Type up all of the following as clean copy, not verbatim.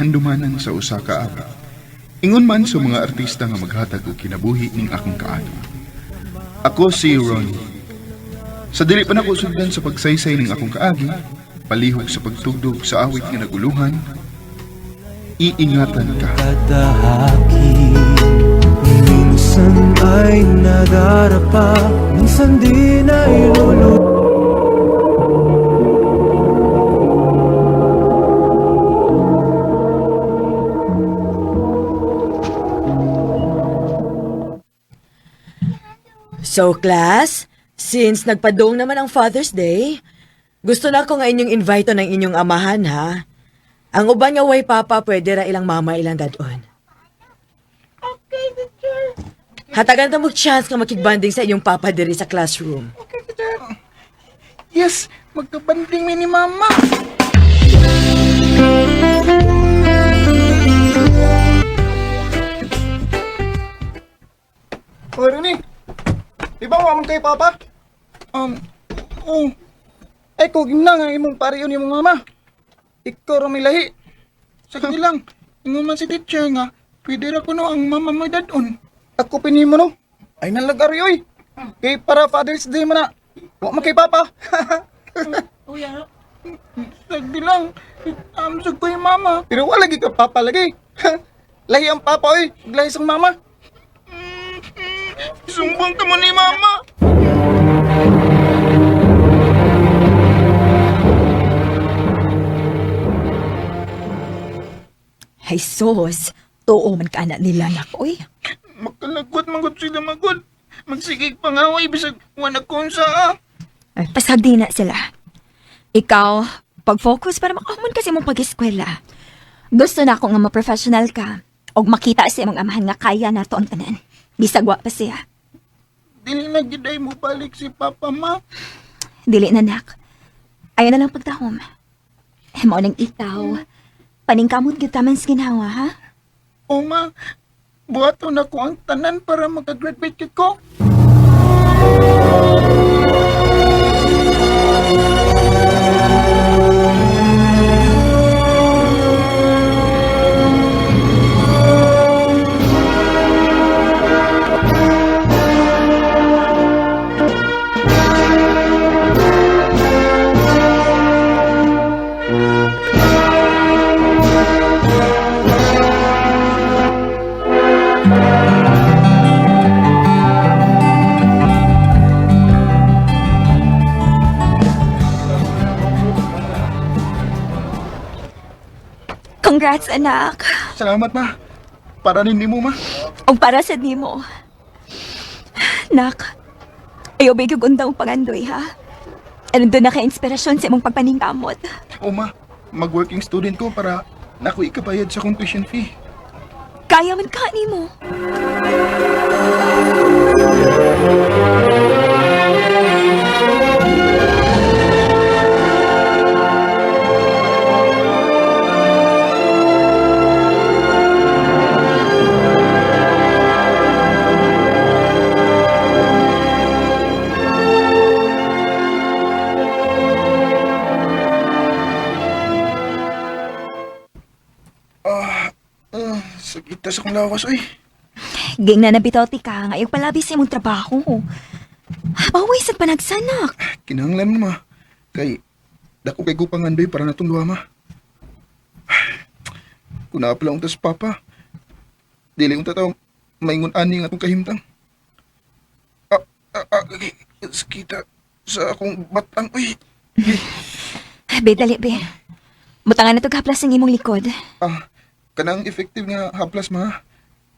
handumanan sa usa ka awit. Ingon man sa mga artista nga maghatag og kinabuhi ning akong kaagi. Ako si Ronnie. Sa dili pa nako sugdan sa pagsaysay ning akong kaagi, palihog sa pagtugdog sa awit nga naguluhan, iingatan ka. Tatahakin. Minsan ay nadarapa, minsan din ay lulu. So class, since nagpadong naman ang Father's Day, gusto na ko nga inyong invite ng inyong amahan ha. Ang uban nga way papa pwede ra ilang mama ilang dadon. Okay, teacher. Hatagan ta mo chance nga makigbanding sa inyong papa diri sa classroom. Okay, teacher. Yes, magkabanding mi ni mama. O, Ronnie. Di ba wa man kay papa? Oh. Ay, kung na nga imong pariyon imong mama. Ikaw ra may lahi. Sige lang, ingon man si teacher nga, pwede ra kuno ang mama mo dadon. Ako pinimo no. Ay nalagari oy. Kay para Father's Day man na. Wa man kay papa. Sige lang, amsog ko yung mama. Pero wala lagi ka papa lagi. Lahi ang papa oy, ug lahi sang mama. Sumbong ka mo ni mama. Hay sos, tuo man ka na nila nak, oy. Makalagot magod sila magod. Magsigig pangaway bisag wala kung saa. Ay, pasagdi na sila. Ikaw, pag-focus para makahamon kasi mong pag-eskwela. Gusto na ako nga ma-professional ka. Og makita sa imong amahan nga kaya na to ang tanan. Bisag wa pa siya. Dili na gid ay mo balik si papa ma. Dili na nak. Ayaw na lang pagtahom. Eh, mao nang ikaw. Paningkamot gyud ta man sa ginhawa, ha? O ma, buhaton na ko ang tanan para makagraduate gid ko. Congrats, anak. Salamat ma. Para rin nimo ma. Og para sa nimo. Nak, ayaw ba yung undang pangandoy, ha? Ano doon na ka-inspirasyon sa imong pagpaningkamot? O ma, mag-working student ko para nako ikabayad sa akong tuition fee. Kaya man ka nimo. Ah, sakit sa akong lawas oy. Ging na nabitaw ti ka, ngayong palabi sa imong trabaho. Baway sa panagsanak. Kinahanglan mo ma. Kay dako kay ko pangandoy para natong duha ma. Kung naapla unta sa papa, dili unta taw maingon ani nga atong kahimtang. Ah, ah, ah, sakita sa akong batang uy. Be, dali, be. Butangan na to haplas ang imong likod. Ah, kanang effective nga haplas ma.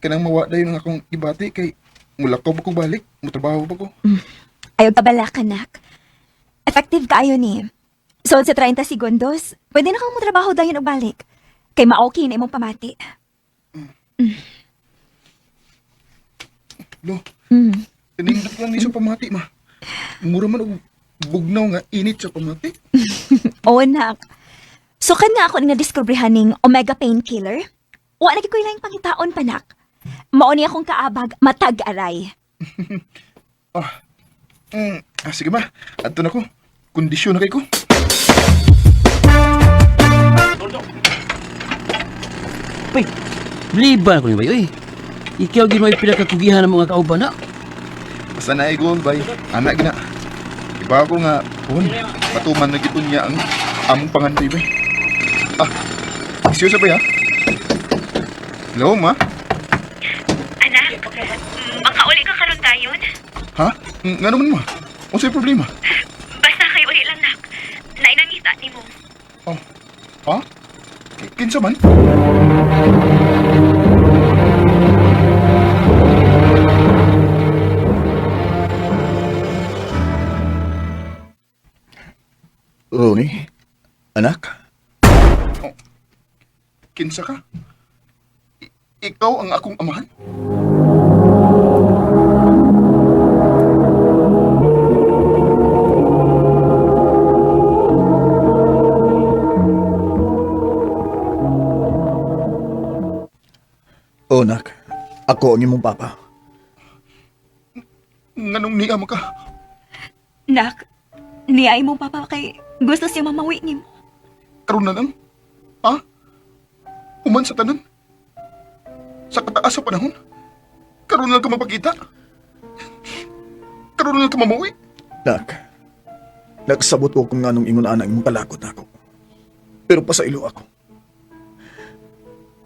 Kanang mawa dayon ang akong ibati kay mulakaw pa ko balik, mutrabaho pa ko. Ayaw kabala ka, nak. Effective kaayo ni. So, sa 30 segundos, pwede na kang motrabaho dayon og balik. Kay ma-okay na imong pamati. Lo. Tinindot lang ni sa pamati ma. Mura man og bugnaw nga init sa pamati. Oo, nak. So, kan nga ako nga nadiskubrihan ning Omega Painkiller. Wa na ko ilang pangitaon pa, nak. Mao ni akong kaabag, matag aray. Ah, sige ma, adto na ko. Kondisyon na kay ko. Uy, liban ko ni bay, uy. Ikaw gid mo pinakakugihan ng mga kauban na. Basta na goal bay. Anak gina. Iba ako nga, pun, patuman na gipon niya ang among pangandoy bay. Ah, excuse bay ha? Hello, ma? Anak, makauli ka karon dayon. Ha? Nga naman ma? Unsay problema? Basta kay uli lang nak. Nainangita nimo. Oh, ha? Kinsa man? Ronnie, anak? Oh, kinsa ka? Ikaw ang akong amahan? Oh, nak. Ako ang imong papa. Nganong niya mo ka? Nak, niya imong papa kay gusto siya mamawi nimo. Karon na lang? Ha? Human sa tanan? Sa kataas sa panahon? Karon na lang ka mapakita? Karon na lang ka mamuwi? Nak, nagsabot ko kung nganong ingon ana imong kalakot ako. Pero pasailo ako.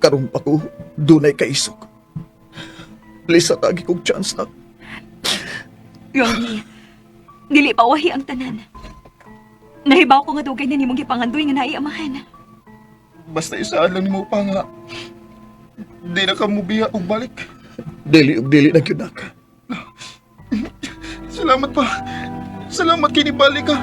Karon pa ko, dunay kaisog. Please, atagi kong chance, nak. Ronnie, dili pa wahi ang tanan. Nahibaw ko nga dugay na nimong gipangandoy nga naay amahan. Basta isaan lang nimo pa nga di na ka mubiya og balik. Dili ug dili na gyud, nak. Salamat pa. Salamat kay nibalik ka.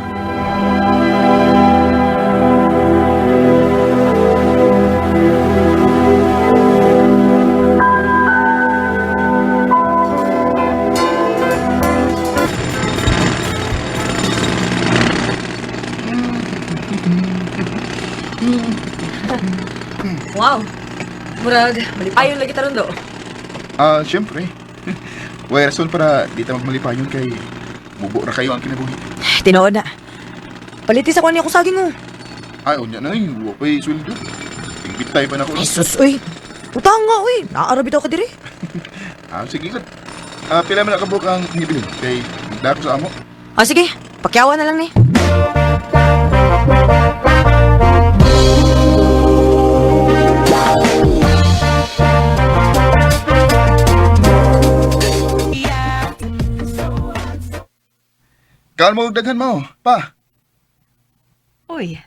Wow. Murag, malipayon lagi taron do. Ah, syempre. Way rason para di ta magmalipayon kay mubo ra kayo ang kinabuhi. Tinuod na. Palitis ako niya kung saging oh. Ay, unya na eh. Wa pa'y sweldo. Tingpitay pa na ko. Ay sus, uy. Utang nga, uy. Naarabi daw ka diri. Ah, sige ka. Ah, pila man nakabuk ang ngibilin kay magdako sa amo. Ah, sige. Pakyawan na lang ni. Kaon mo og daghan mo, pa. Uy,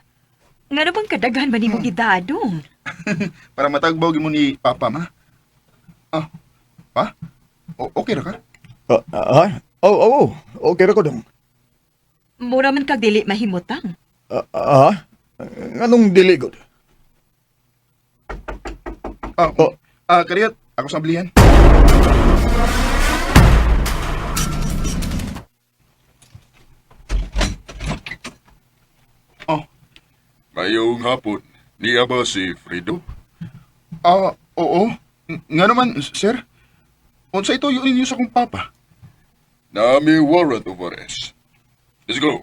ngano bang kadaghan ba nimong gidadong? Para matagbaw mo ni papa ma. Ah, pa? Okay ra ka? Ah, ah, oh, oh, oh, okay ra ko dong. Mura man kag dili mahimutang. Ah, ah, nganong dili gud? Ah, Oh. ah, kariyat, ako sa ablihan. Oh, Ngayong hapon, niya ba si Fredo? ah, oo. Nga naman, sir. Unsa ito yun ninyo sa akong papa? Nami warrant of arrest. Let's go.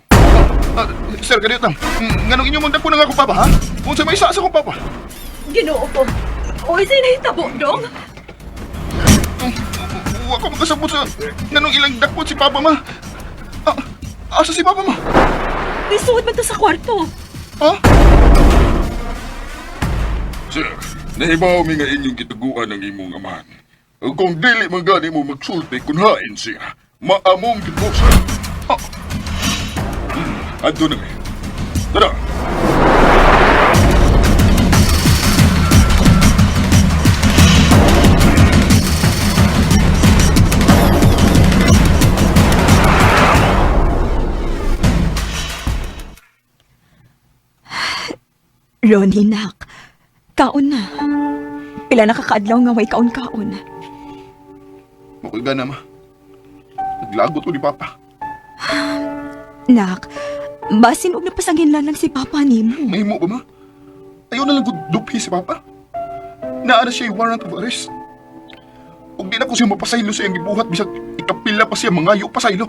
Ah, sir, kariyat lang. Nganong inyo mong dagpo ng akong papa, ha? Unsa may isa sa akong papa? Ginoo ko. Uy, sa'yo nahitabo, dong. Wa ko makasabot sa nganong ilang dakpon si papa ma. Ah, asa si papa ma? Isuod man to sa kwarto. Ha? Sir, nahibaw mi nga inyong gitaguan ang imong amahan. Ug kung dili man gani mo magsulti kun hain siya, maamong gibusa. Ah, Adto na mi. Tara. Ronnie, nak. Kaon na. Pila nakakaadlaw nga way kaon-kaon. Makoy gana ma. Naglagot ko ni papa. Nak, basin og napasangin lang lang si papa nimo. Mahimo ba ma? Ayaw na lang ko duphi si papa. Naa na siya yung warrant of arrest. Ug di na ko siya mapasaylo sa iyang gibuhat bisag ikapila pa siya mangayo pasaylo.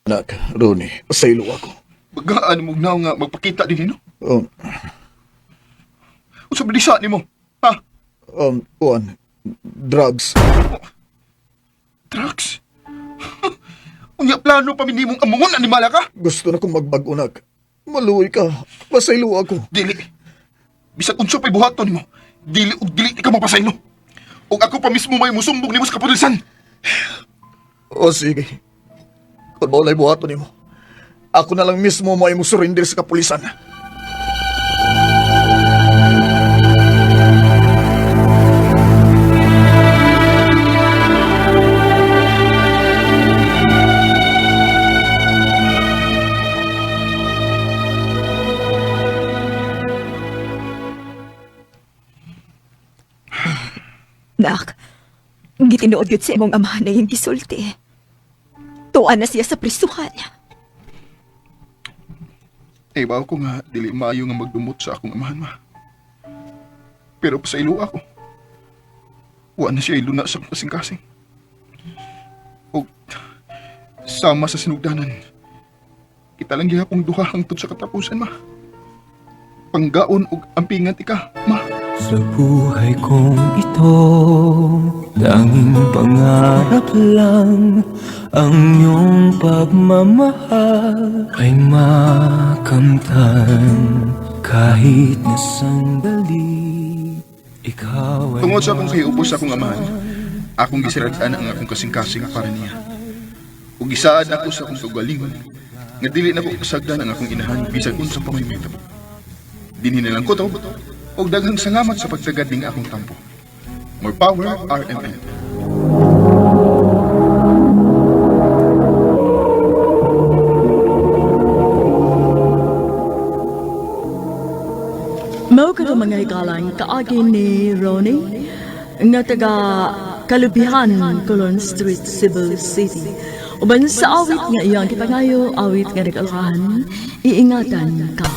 Nak, Ronnie, pasaylo ako. Bagaan mo gnaw nga magpakita din no? Unsa ba sa nimo? Ha? Kuan, drugs. Drugs? Unya plano pa minimong amungon animala ka? Gusto na kong magbago, nak. Maluoy ka. Pasaylo ako. Dili. Bisag unsa pa'y buhaton nimo, dili og dili ka mapasaylo. Og ako pa mismo may musumbong nimo sa kapulisan. O sige. Kung maulay buhaton nimo, ako na lang mismo may musurrender sa kapulisan. Nak, gitinuod yun sa imong amahan na yung gisulti. Tuan na siya sa prisuhan. Eh, bawo ko nga, dili maayo nga magdumot sa akong amahan, ma. Pero pasaylo ako. Wa na siya iluna sa kasing-kasing. O, sama sa sinugdanan. Kita lang gihapong duha hangtod sa katapusan, ma. Panggaon og ampingan tika, ma. Sa buhay kong ito, tanging pangarap lang ang iyong pagmamahal ay makamtan kahit na sandali. Ikaw ay Tungod sa akong kahiubos sa akong amahan, akong gisirad-an ang akong kasing-kasing para niya. Ug gisaad ako sa akong kaugalingon, nga dili na ko pasagdan ang akong inahan bisag unsa pa may mahitabo. Dinhi na lang ko to, ug daghang salamat sa pagtagad ning akong tampo. More power, RMN. Mao kato mga higalan kaagi ni Ronnie nga taga Kalubihan, Colon Street, Cebu City. Uban sa awit nga iyang gipangayo, awit nga nag-alkahan, iingatan ka.